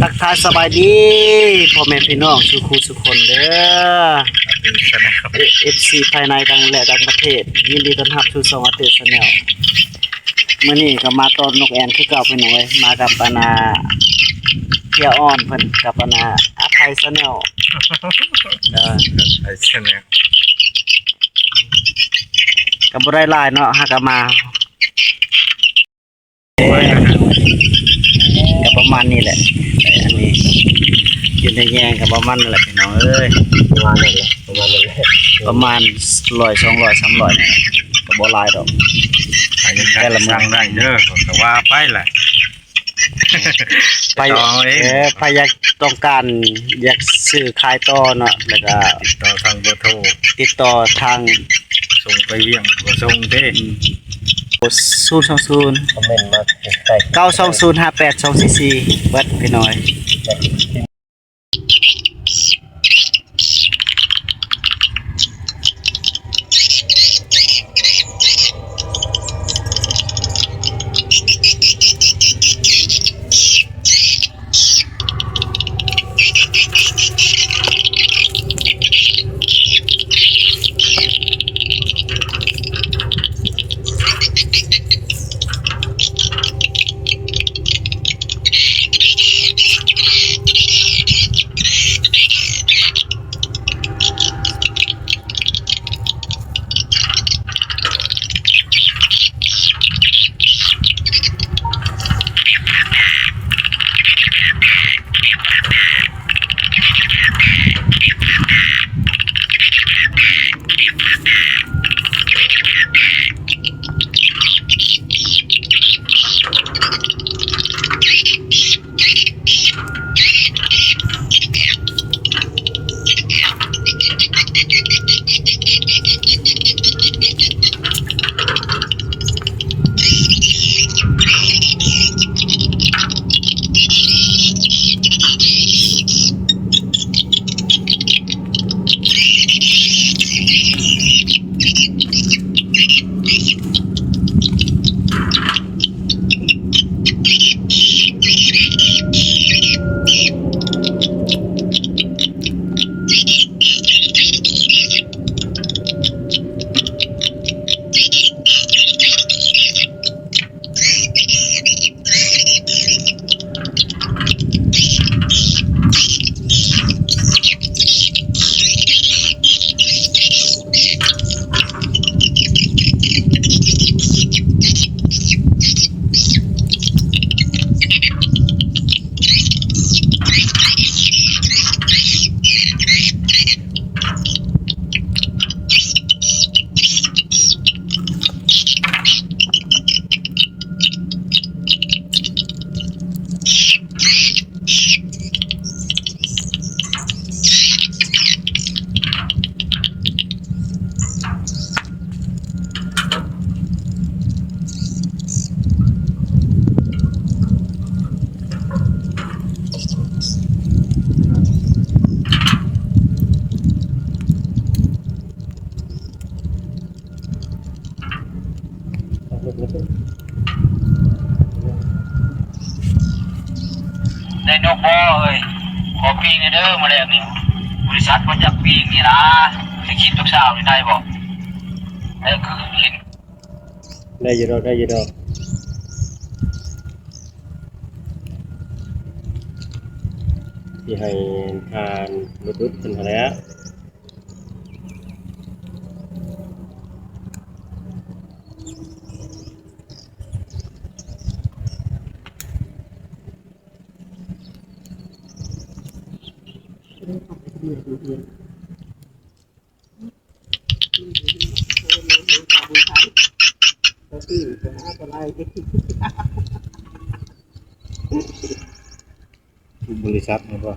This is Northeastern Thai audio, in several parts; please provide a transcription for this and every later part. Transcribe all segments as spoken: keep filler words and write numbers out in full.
ทักทายสบายดีพ่อแม่พี่น้องสู่คู่สู่คนเด้อ อาเต้ชาแนล เอ- เอฟซี ภายในต่างและต่างประเทศ ยินดีต้อนรับสู่ช่องอาเต้ชาแนล มื้อนี้ก็มาต้อนนกแอ่นคือเก่าพี่น้องเอ้ย มากับอานาเพียอ่อนเพิ่นกับอานาอาไทยชาแนล เออ ไทยชาแนล ก็บ่ได้หลายเนาะ หากะมา ก็ประมาณนี้แหละอันนี้ อยู่ในแยงก็ประมาณนั้นแหละพี่น้องเอ้ย ประมาณนั้นแหละ ประมาณนั้นแหละ ประมาณร้อย สองร้อย สามร้อย นี่แหละ ก็บ่หลายดอก ใครอยากได้ แต่ละมื้อ สั่งได้เด้อ ก็ว่าไปแหละ ไป ต่อเอง เออ ไปอยากต้องการ อยากซื้อขายต่อเนาะ แล้วก็ ติดต่อทางเบอร์โทร ติดต่อทาง ส่งไปเวียง ก็ส่งเด้ อืม ศูนย์สองศูนย์ คอมเมนต์มาใกล้ๆ เก้าสองศูนย์ ห้าแปดสองสี่สี่ เบิดพี่น้อยได้นกบ่เอ้ย ขอปิ้งแหน่เด้อ มื้อแลงนี่ บริษัทบ่จักปิ้งนี่ล่ะ สิคิดลูกสาวนี่ได้บ่ ได้คือเห็น ได้อยู่ดอก ได้อยู่ดอก สิให้ทานบุตรเพิ่นหั้นแหล้ว บริษัทนี่บ่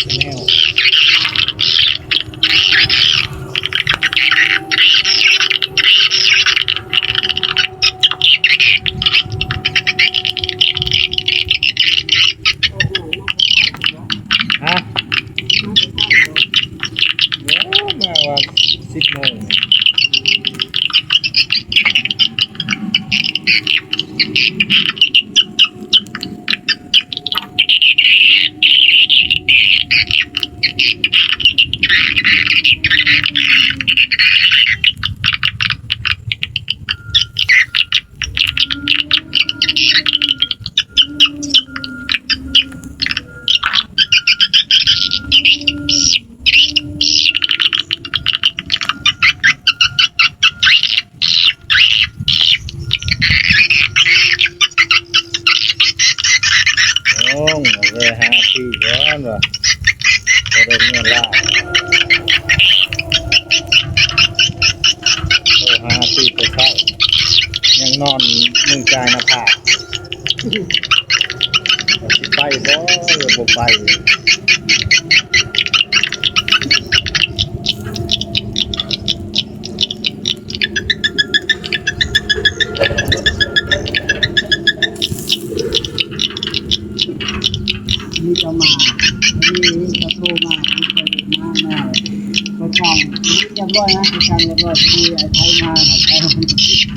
แนว ฮะ โอ้ มาว่าสิบโมง โอ้ เลยหาซื้อก่อนว่ะ บ่ได้เงินหลาย โทรหาซื้อแต่เช้า ยังนอนมือจ่ายหน้าผาก สิไปบ่ หรือบ่ไป นี่ก็มา นี่ก็โทรมา นี่ก็มาแม่ ก็สั่ง นี่เรียบร้อยนะ ก็สั่งเรียบร้อย พอดีไอ้ไทยมาน่ะ ไทยมา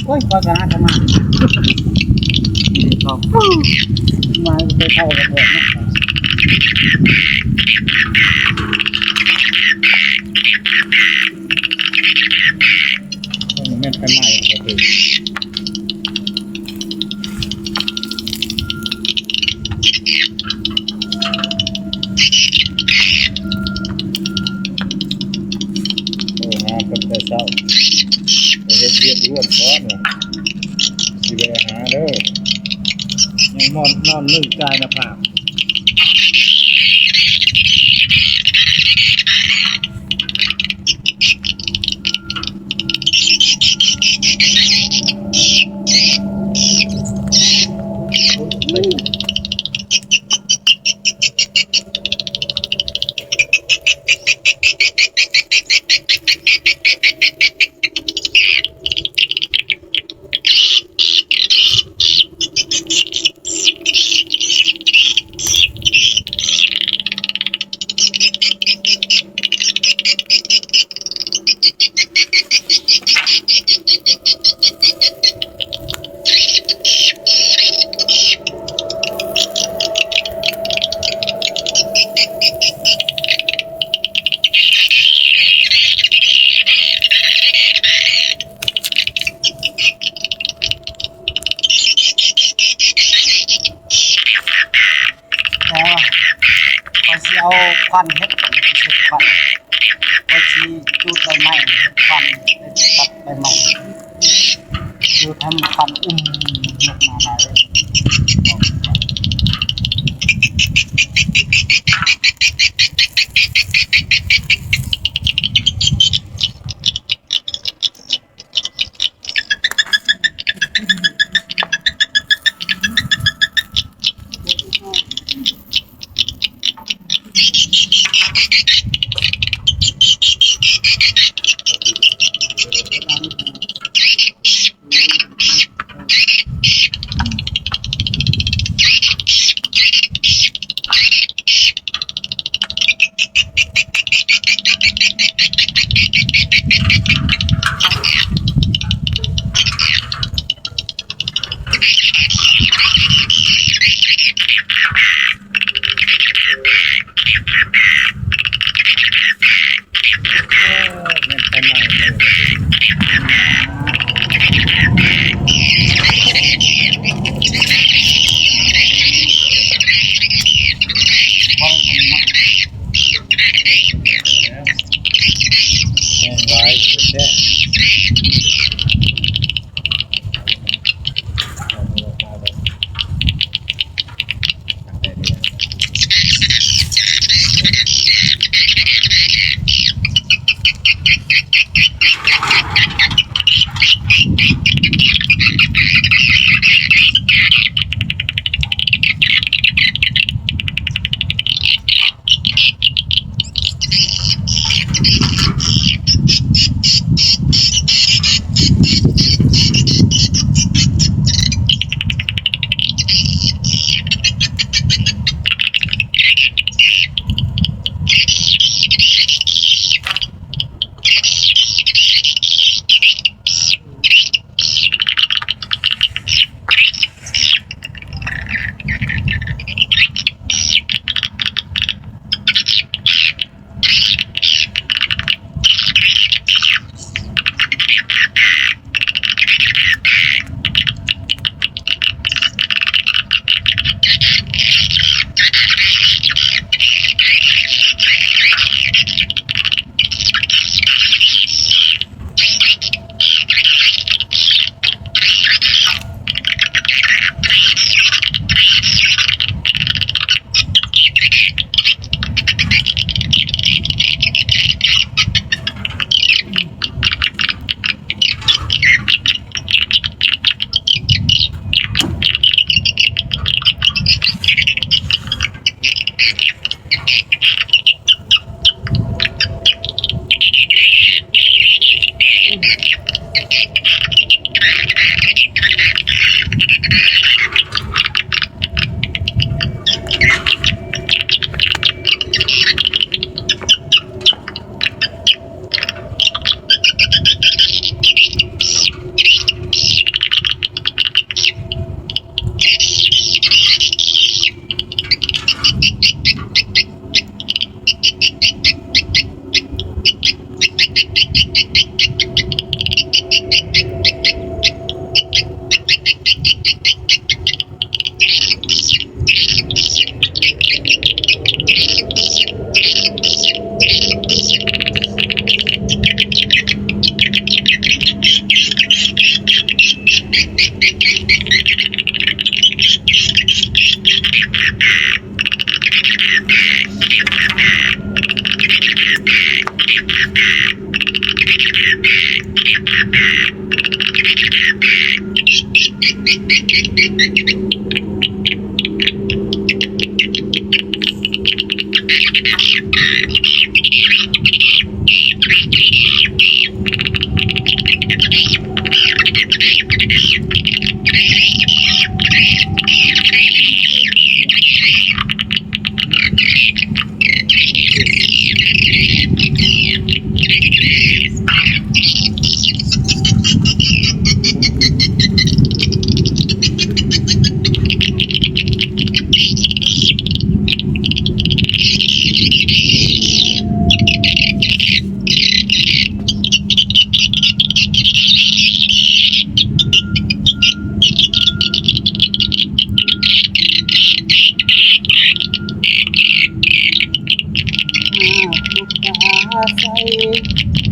โอ้ย ขอสาหัสมา มาไปเข้ากันเลยนะ มันแม่นไปใหม่ก็คือ โอ้ หากันแต่เช้า ไปเฮ็ดเวียกรวมก่อนว่ะ สิไปหาเด้อ ยังนอน นอนนึ่งกายหน้าผาก แต่ว่าข้อยสิเอาควันเฮ็ด เฮ็ดควัน ข้อยสิจุดใบไม้เฮ็ดควัน เฮ็ดตัดใบไม้ จุดให้มันควันอุ้มลงมาหลายเลย เออ แม่นไปใหม่เลย แม่นไว้แท้ หากลูกตาใส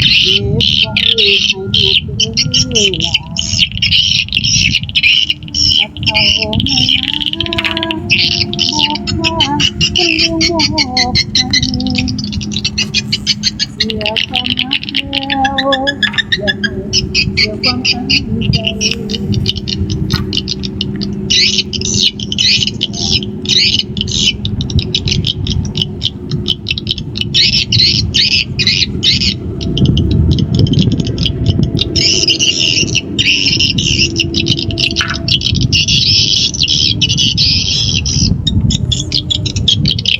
เก็บไว้ให้ลูกเด้อหลาน กับเขาไม่มา บอกว่าคุณลุงบอกให้ เสียความรักแล้ว อย่าให้เสียความตั้งใจ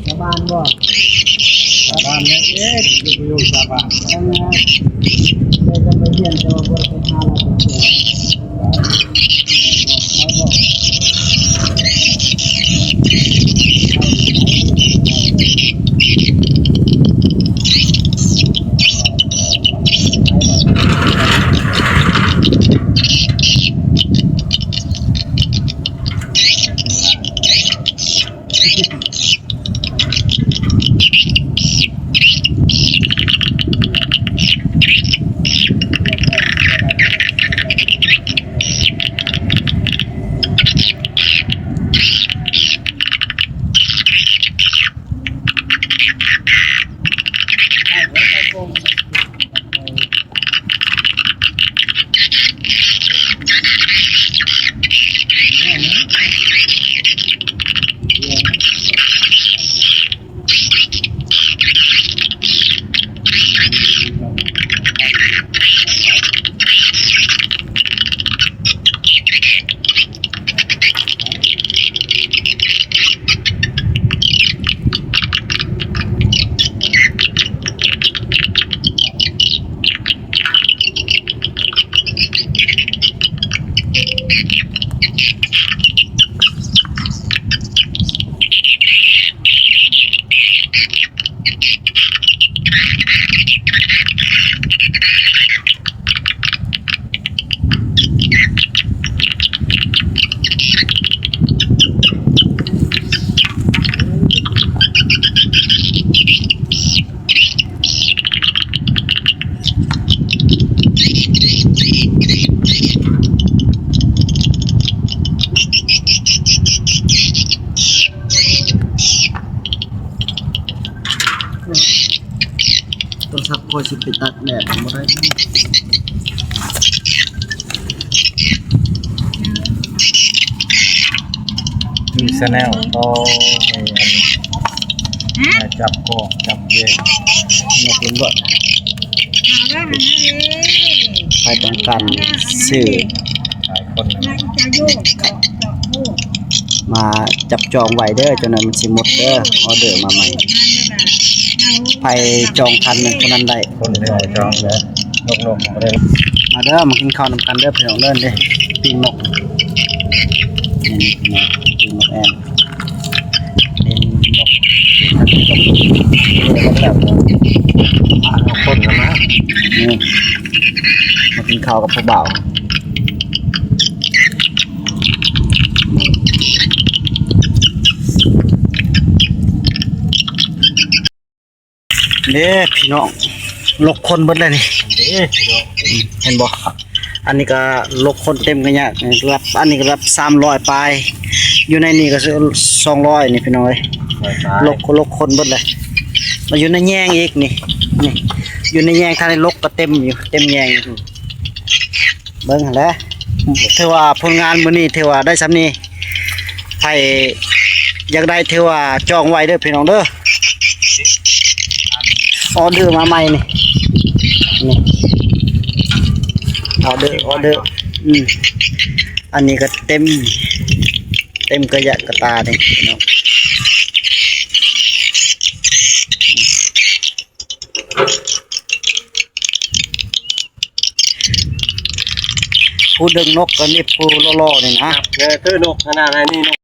สาบานบ่ สาบานเนี่ย เอ๊ะ อยู่ๆ สาบาน เออ เดี๋ยวจะไปเรียน แต่ว่าบ่ได้ไปหาหลักเสีย โทรศัพท์ข้อยสิไปตากแดดบ่ได้ มีแชนแนลก็ให้อันมาจับก็จับเยอะ นกเล่นบ่ ไปต้องการซื้อ หลายคนนะ มาจับจองไว้เด้อ เจ้านั้นมันสิหมดเด้อ ออเดอร์มาใหม่ ไผจองทันคนนั้นได้ คนเดียวจองเลยนกนกมาเลย มาเด้อ มากินข้าวนำกันเด้อพี่น้องเด้อเด้อ ปิ้งนก นี่นะ ปิ้งนกแอ่น นี่นก อ่ะนกคนกันนะ นี่ มากินข้าวกับผู้บ่าว เด้พี่น้อง ลกคนเบิดเลยนี่ เด้พี่น้อง เห็นบ่ อันนี้ก็ลกคนเต็มกระยะ รับ อันนี้ก็รับสามร้อยปลาย อยู่ในนี่ก็สองร้อยนี่พี่น้องเอ้ย ลก ลกคนเบิดเลย มาอยู่ในแยงอีกนี่ นี่ อยู่ในแยง ถ้าในลกก็เต็มอยู่ เต็มแยงอยู่ เบิ่งหั่นแหละ ถือว่าผลงานมื้อนี้ถือว่าได้ส่ำนี้ ไผอยากได้ถือว่าจองไว้เด้อพี่น้องเด้อ ออเดอร์มาใหม่นี่ นี่ ออเดอร์ ออเดอร์ อืม อันนี้ก็เต็ม เต็มกระยะกระตานี่พี่น้อง ผู้ดึงนกก็นี่ผู้หล่อๆนี่นะ เออคือนกขนาดไหนนี่นก